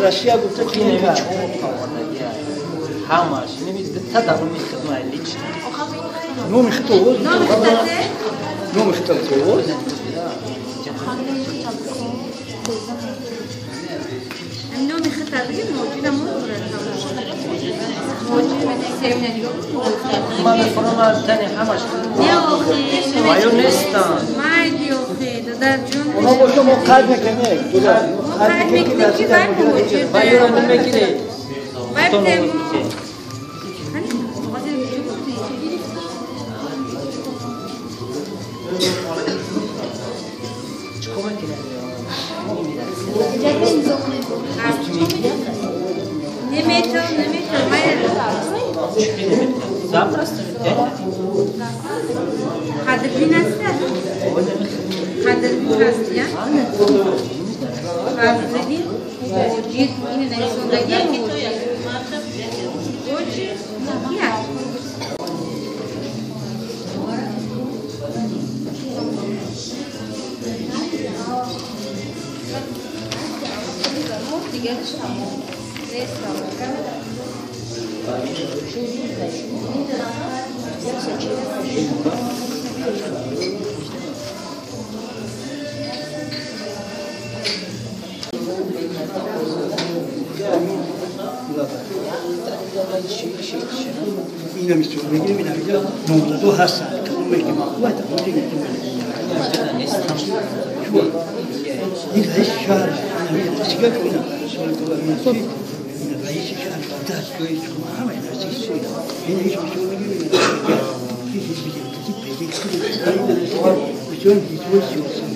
Россия гуфта ки ҳамаш та даруни хидмат лично номи хито овоз номи хито овоз номи хито диги мавҷуда ман мефаҳмам тани ҳамаш ваю нестанд оно боша мо қайд мекунем қайд мекунем ки вай мавҷуд ваюро мегиред. Қадрбин аст, қадрбин ҳаст, я Фазлиддин муҳоҷир ин нависондагӣ муҳоҷир ки аст? Дигараш тамом нест. Ина мисол мегирем, ина инҷа номзадо ҳастанд, кадоме ки маъқул аст, ин раиси шаҳр ина раиси шаҳр дастгоҳи ҳама ина ҳеҷ мисол мегирем, бисёр ҳизбҳои сиёсӣ